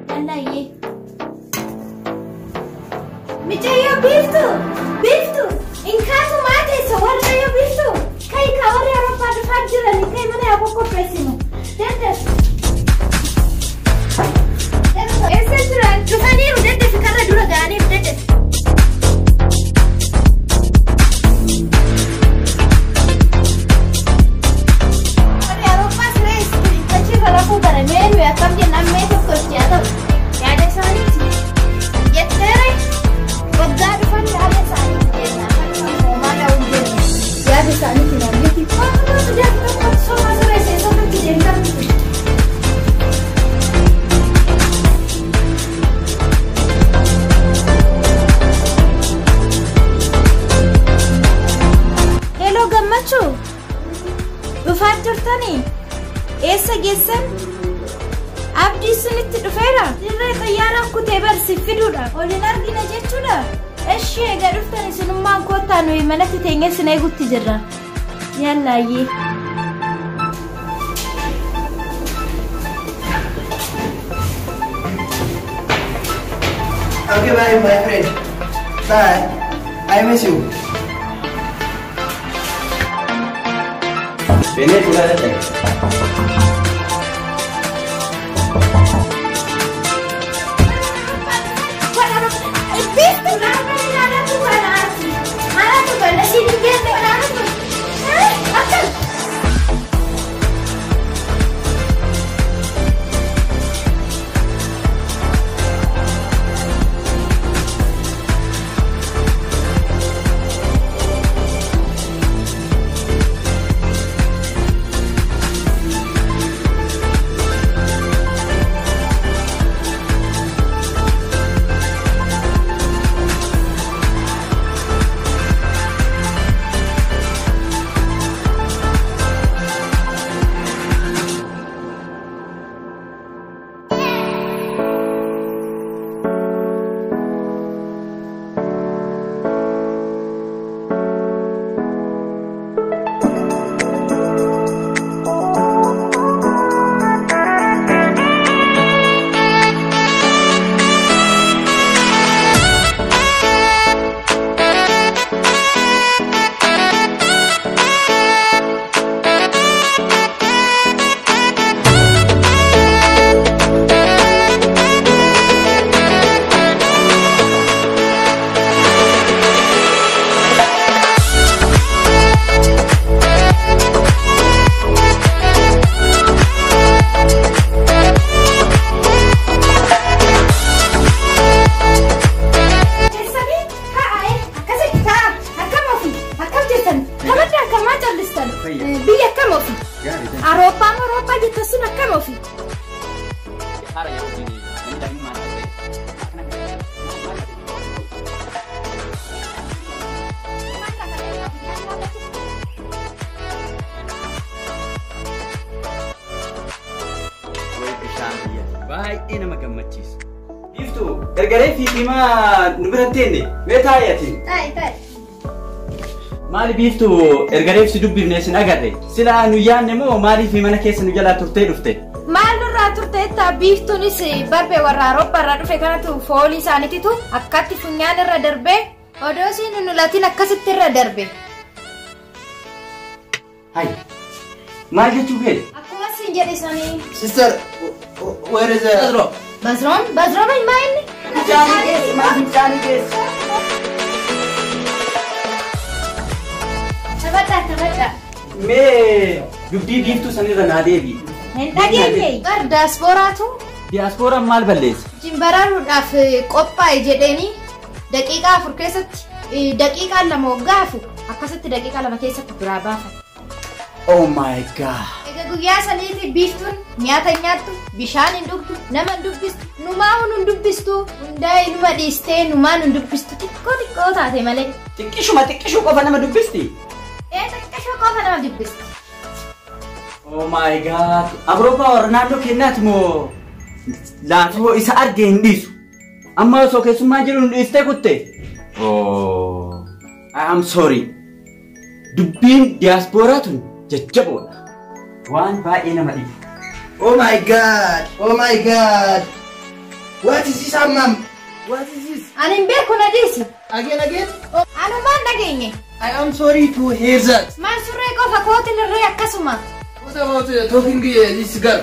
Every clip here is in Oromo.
Yallaayyee. Micayyoo biiftuu! Biiftuu! Inkaatu maa teessa warra yoo biiftuu? Kai ka warri Awurooppaa dhufaa jiran kai mana yaa qoqqopheessinu. Daddaf. Eessa jiran? Dhufaniiru daddafi karra dura ga'aniiru daddafi. Warri Awurooppaa siree achirra rafuu bara mee nuyi akkam jennaan mee tokko itti haa ta'u. Yaada isaaniiti. Jetteere waggaa dhufan yaada isaaniiti jennaan. Homaa dha'uun jenna. Yaada isaaniiti naan jetti. Kootu deemtu tokko sooma siree seensatti deemtaa miti. Heloo gammachuu! Dhufaa jirtanii? Eessa geessan? Abdii sinitti dhufeera? Dirree xiyyaaraan kutee barsi fiduudha. Ol hin argina jechuudha? Eshi egaa dhuftan isinummaan koottaa nuyi manatti teenyee sin eegutti jirra. Yallaayyee. Okay, bye, my friend. Bye. I miss you. Beenee fuula dadhabe. Biiftuu naannoo ilaalatu kanaati. Maalatu kana siin hin jenne kanaatu. Akkam. Keessanii taa'ee akkasitti taa'a akkam ofi akkam jirtan kabajaa akkamaa callistan biyya akkam ofi Awurooppaa moo Awurooppaa jettan sun akkam ofi. Haara yeroo hojii namni daa'imummaan ta'e. Wayi bishaan biyya baay'ee nama gammachiisa. Biiftuu gargaree fiiximaa nu bira teenne mee taa'i ati. Taa'i taa'i. Maali biiftuu ergareef si dubbifne sin agarre silaa nu yaanne moo maaliif mana keessa nu jalaa turtee dhufte? Maal nurraa turteetta biiftuunis barbee warra Awurooppaa irraa dhufe kanatu foolii isaaniititu akkatti funyaan irra darbee odoo isiin hin ulatin akkasitti irra darbe. Hayi maal jechuu kee? Akkuma siin jedhe sanii. Sister, where is the... Bazroon bazroon maa inni? Fincaanii geessi maa fincaanii geessi. Taphadhaa taphadhaa. Mee dubbii biiftuu sanirra naa deebi'i. Hin dhageenye. Bar daaspooraatu Diyaaspooraan maal balleessa? Jimbaraaruudhaaf qophaa'e jedheeni daqiiqaa 4 keessatti daqiiqaa 2 waggaa hafu akkasitti daqiiqaa 2 keessatti biraa baafate. Oh my God. Egaa guyyaa saniiti biiftuun nyaata hin nyaattu, bishaan hin dhugdu, nama hin dubbistu, numaa hin dubbistu, hundaa'e numa dhiistee numaan hin dubbistu xiqqoo xiqqoo taate malee. Xiqqishuma xiqqishuu qofa nama dubbisti? Ee xiqqishuu qofa nama dubbisti. Oh my God. Awurooppaa warra naannoo keenyaati moo laafoo isa argee hin dhiisu. Amma osoo keessummaa jiru hin dhiistee kutte. Oh, I am sorry. Dubbiin diyaaspooraa tun jajjaboodha. Waan baay'ee nama dhibu. Oh my God! Oh my God! What is this, Ammam? What is this? Ani hin beeku, na dhiisi. Again, again? Anumaan dhageenye. I am sorry to hear that. Maal surree qofa, kootiin irree akkasuma. What about talking this girl?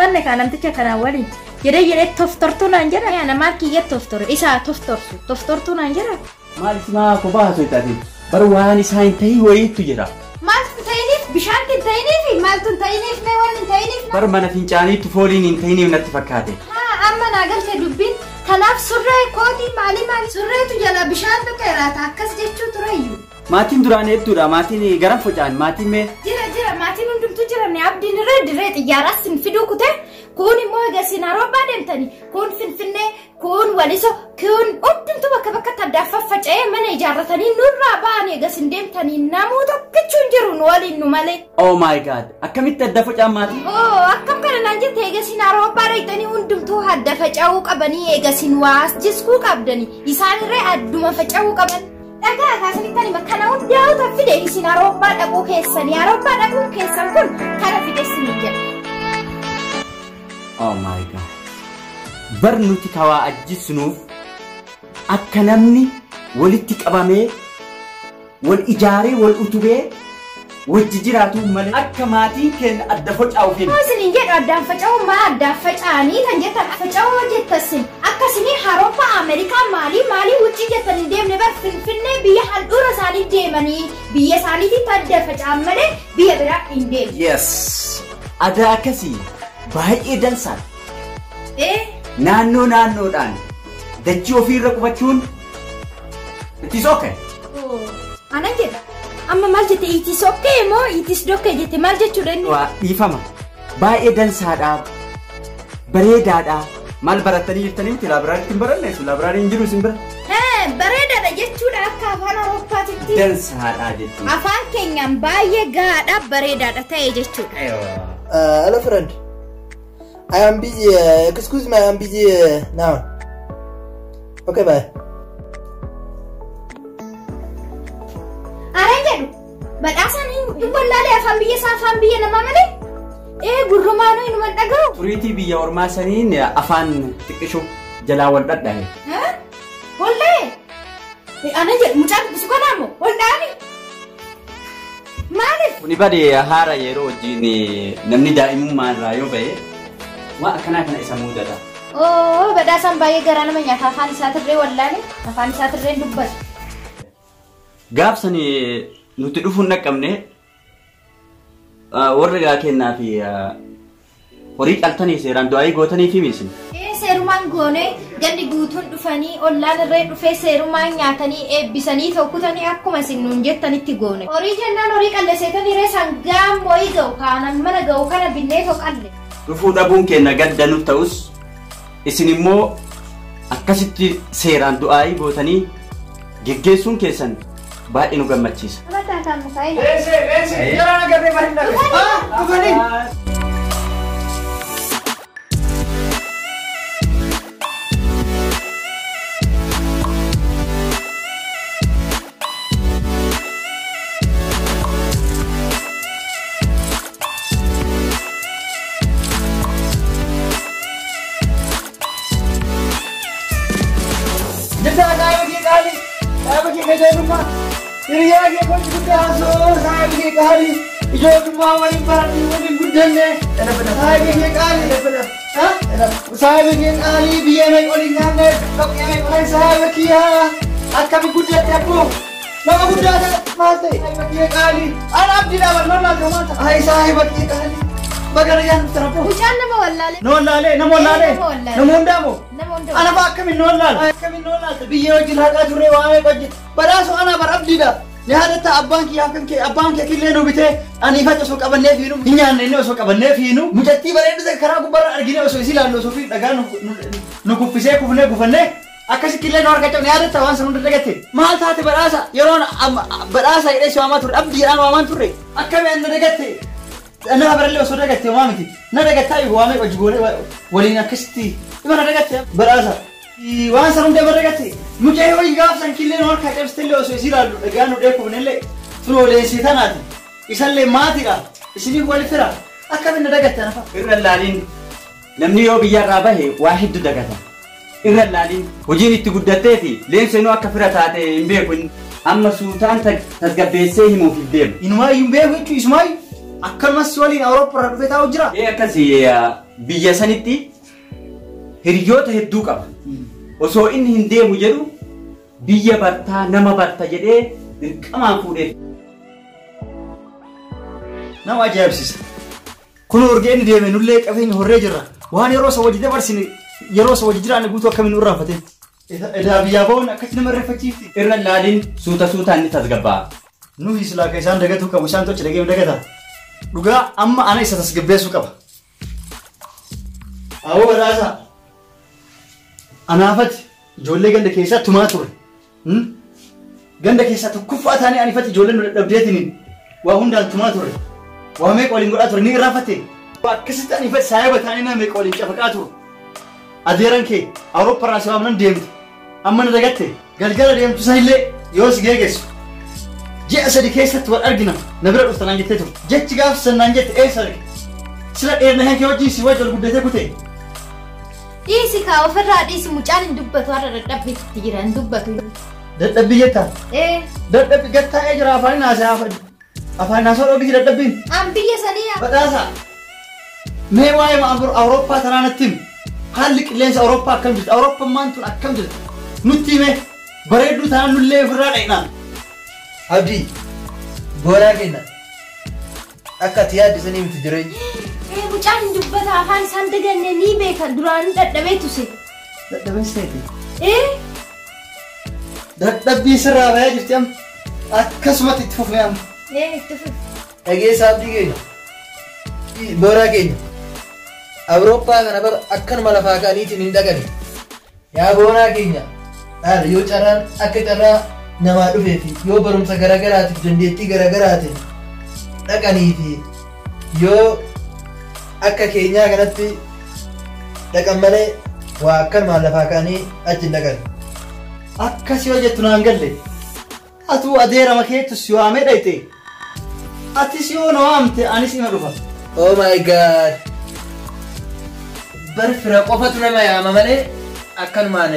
Wanne kaa namticha kanaan waliin jedhee jedhee toftortuu naan jedha. Yaa namaa kiyya toftore isaa toftorsu toftortuu naan jedha. Maal isimaa kophaa haasoo? Bar waan isaa hin ta'in wayiitu jira. Maaltu hin ta'iniif? Bishaan hin ta'iniif? Maaltu hin ta'iniif? Mee waan hin ta'iniif? Bar mana fincaaniitti fooliin hin ta'iniif natti fakkaate. Haa, amma naa galte dubbiin. Kanaaf surree kootii maali maali surreetu jala bishaan tuqeeraata akkas jechuu tureyyuu. Maatiin duraan hedduudha. Maatiin garan focaan maatiin mee? Jira jira, maatiin hundumtuu jiran. Abdiin irree dirree xiyyaaraas sin fiduu kute, kun immoo egaa sin Aroobbaa deemtanii, kun Finfinnee, kun Waliso, kun hundumtuu bakka bakkatti addaan faffaca'ee mana ijaarratanii nurraa ba'anii egaa sin deemtanii namuu tokkichuu hin jiru nu waliin nu malee. Oh my God! Akkamitti adda focaan maatiin? Oo, akkam kana naan jette? Egaa sin Aroobbaa dheeyxanii hundumtuu adda faca'uu qabanii, egaa sin waas jiskuu qabdanii isaan irree adduma faca'uu qaban. Dhagaa kaasanitti anima kana hundaa'u fide isin Aroobbaa dhaquu keessanii, Aroobbaa dhaquun keessan kun kana fide isinii jedha. Oh my God! Bar nuti kawaa ajjisnuuf akka namni walitti qabamee wal ijaaree wal utubee wajji jiraatu malee akka maatiin keenya adda faca'uuf hin. Isiniin jedhu addaan faca'uu, maa addaan faca'anii kan jettan faca'uu jettasin akkasinii Aroobbaa, Ameerikaa, maalii maalii wuccii jettan hin deemne. Bar Finfinnee biyya handhuura isaanii deemanii biyya isaaniitti adda faca'an malee biyya biraa hin deemne. Yes! Adaa akkasii baay'ee dansaadha. Ee. Naannoo naannoodhaan dachii ofiirra qubachuun it is okay. Anan jedha. Amma maal jette? It is okay moo it is dokkee jette? Maal jechuudha inni? Waa dhiifama. Baay'ee dansaadha. Bareedaadha. Maal barattanii jirtanii miti librarytti hin baranne, libraryn hin jiru isin bira. Bareedaadha jechuudha akka afaan Awurooppaatitti. Dansaadha jechuudha. Afaan keenyaan baay'ee gahaadha, bareedaadha ta'e jechuudha. Hello, friend. I am busy. Excuse me, I am busy now. Okay, bye. Areen jedhu badhaasaan hin wallaalee afaan biyya isaa afaan biyya namaa malee. Ee, gurrumaanuu inuma dhaga'u. Turiitii biyya ormaa saniin afaan xiqqishu jalaa wal dhadhahe. Wallee! Ana jedhu mucaa dubbisu kanaa moo wal dha'ani? Maaliif? Kuni bade haara yeroo wajjin namni daa'imummaa irraa yoo ba'e waan akkanaa kana isa mudata. Oo, badhaasaan baay'ee garaa nama nyaata, afaan isaatirree wallaale, afaan isaatirree dubbatu. Gaafsani nuti dhufuun dhaqqabne, warra gaa kennaa fi horii qaltanii seeraan du'aayii gootanii fi miisin. Ee, seerumaan goone, gandi guutuun dhufanii, ollaan irree dhufee seerumaan nyaatanii eebbisanii tokkutanii akkuma isin nuun jettanitti goone. Horii jennaan horii qalleseetanii ree sangaan moo'ii ga'u kaanan mana ga'u kana binnee toqalle. Dhufuu dhabuun keenya gadda nuuf ta'us isin immoo akkasitti seeraan du'aayii gootanii geggeessuun keessan baay'ee nu gammachiisa. Nama taataan mukaa'ee. Eese, eese, yeroo agarree bareeda. Ah, dhufanii. Jirta saahiba kee qaalii, saahiba kee qajeelummaa, hiriyaa kee gochi guddaa haasoo, saahiba kee qaalii, ijoollummaa waliin barannee waliin guddanne, saahiba kee qaalii, saahiba kee qaalii, biyya meeqa waliin nyaanne, dhoqqee meeqa waliin, saahiba kiyyaa, akkami guddatte abboo, nama guddaa ta'e maal ta'e, saahiba kee qaalii, ana abdiidhaa wal lolaa maal ta'e, ay saahiba kee qaalii, bagana yaan dhuftan abboo. Mucaan nama wallaalee. Nama wallaalee, nama wallaalee, Nama wallaalee. nama hundaa moo? Nama hundaa. Ana fa'aa akkamiin na wallaalu? Akkamiin na wallaalta? Biyya wajjin haqaa turre, waa meeqa hojjete. Badhaasoo ana bar abdiidha. Ni yaadatta abbaan kiyyaaf kan kee abbaan kee killee nu bitee ani ifa osoo qabannee fiinu hin nyaanne, inni osoo qabannee fiinu mucattii bareedu ta'e karaa gubbaarra argine osoo isii ilaallu osoo fi dhagaa nu kuffisee kufnee gufannee akkasi killee nu harka cabne. Yaadatta waan sana hunda dagatte? Maal taate badhaasa? Yeroon badhaasa jedhee si waamaa turre, abdiidhaan waamaan turre, akkamii ani na dagatte? Na barallee osoo dagatte waa miti. Na dagattaa yoo waamee hojii goonee waliin akkasitti dhima na dagatte badhaasa. Waan sana hunda dagatte. Mucaa hojii gaafsan killee nu harkaa cabsitellee osoo isii ilaallu dhagaa nu dheekufnellee sun oleessii tanaati. Isallee maatiidha. Isiniif wal fira. Akkamiin na dagatte nafa? Irra laaliin namni yoo biyyarraa bahe waa hedduu dagata. Irra laaliin hojiin itti guddattee fi leenseenuu akka fira taate hin beeku. Amma suutaan tasgabbeessee himuuf deema. Inumaayyuu hin beeku jechuun isumaayyuu akkanumas waliin Awurooppaa irraa dhufee taa'u jira. Ee akkasii biyya sanitti hiriyoota hedduu qaba. Osoo inni hin deemu jedhu biyya bartaa nama barta jedhee dirqamaan fuudhee. Nama ajaa'ibsiisa. Kun orgee inni deeme nullee qabeenya horree jirra. Waan yeroo isa wajji dabarsine yeroo isa wajji jiraanne guutuu akkamiin nu irraanfate. Edaa biyyaa ba'uun akkatti nama irreeffachiifti. Irra laaliin suuta suutaan ni tasgabbaa'a. Nuyi silaa kan isaan dagatuu qabu isaan tocha dhagee dagata. Dhugaa amma ana isa tasgabbeessuu qaba. Awoo badhaasa. Anaafati ijoollee ganda keessaa tumaa ture. Ganda keessaa tokkoffaa taanee anifati ijoollee nu dadhabdeetiniin waa hundaan tumaa ture. Waa meeqa waliin godhaa ture ni irraanfatte. Akkasitti anifati saayiba taanee nama meeqa waliin cafaqaa ture. Adeeran kee Awurooppaarraa si waamnan deemte. Amma na dagatte galgala deemtu sanillee yoo si geegessu. Ji'a sadi keessatti wal argina na bira dhufta naan jettee turte. Jechi gaafa san naan jette eessa arge? Sila dheerina kee wajjin si wajji ol guddatee kute. Dhiisi kaa ofirraa dhiisi mucaan hin dubbatu har'a dadhabbiitti jira hin dubbatu. Dadhabbii jettaa? Ee. Dadhabbii gattaa'ee jira afaan haasa'aa afaan haasa'aa dhoogisi dadhabbiin. An biyya sanii. Badhaasa. Mee waa'ee Awurooppaa tanaa natti himi. Haalli qilleensa Awurooppaa akkam jirti? Awurooppaan tun akkam jirti? Nutti hime bareedduu tanaan nullee ofirraa dhaqnaa. Abdii boonaa kenna akka ati yaadde sanii miti jireenyi. Mucaan hin dubbata afaan isaan daganne ni beeka duraanuu dadhabee tuse. Dadhabee seete? Dadhabbii sirraa bayaa jirti amma akkasumatti itti fufee amma. Itti fufe. Dhageessa abdii keenya boonaa keenya Awurooppaa kana bara akkanuma lafaa ka'aniitiin hin dhaqani. Yaa boonaa keenya dhaala yoo carraan akka carraa namaa dhufee fi yoo barumsa garaagaraatiif dandeettii garaagaraatiin dhaqanii fi yoo akka keenyaa kanatti dhaqan malee waa akkanumaan lafaa ka'anii achi hin dhaqan. Akkas yoo jettu naan galle atuu adeerama keettu si waamee dhayte atis yoo na waamte anis ima dhufa. Oh my god! Bar fira qofatu nama yaama malee akkanumaan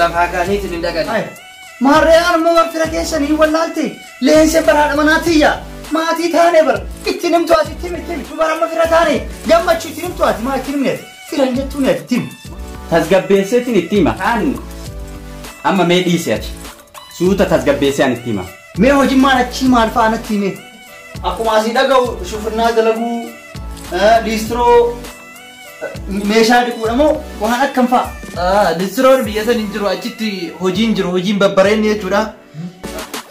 lafaa ka'aniitiin hin dhaqan. Maarree anuma bar fira keessanii wallaalte leense baraadha manaatiyya maatii taane bar itti nimtu ati itti himi itti himi dubara amma fira taane gammachuu itti nimtu ati maa itti himne firan jettuu ni ati itti himi. Tasgabbeesseetiin itti hima. Kaan amma mee dhiise ati suuta tasgabbeessee ani itti hima. Mee hojimmaan achii maal fa'a natti hime? Akkuma asii dhaga'u shufirnaa dalaguu liistiroo meeshaa dhiquudha moo waan akkam fa'a? Listiroon biyya san hin jiru achitti hojiin jiru hojiin babbareenni jechuudha.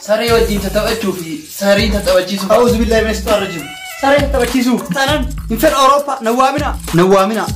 Saree wajjin taphachuu fi sareen taphachiisuu. A'uuzu billaahi mina shayxaani rajiim. Saree taphachiisuu. Taanaan hin fedhu Awurooppaa na waamina. Na waamina.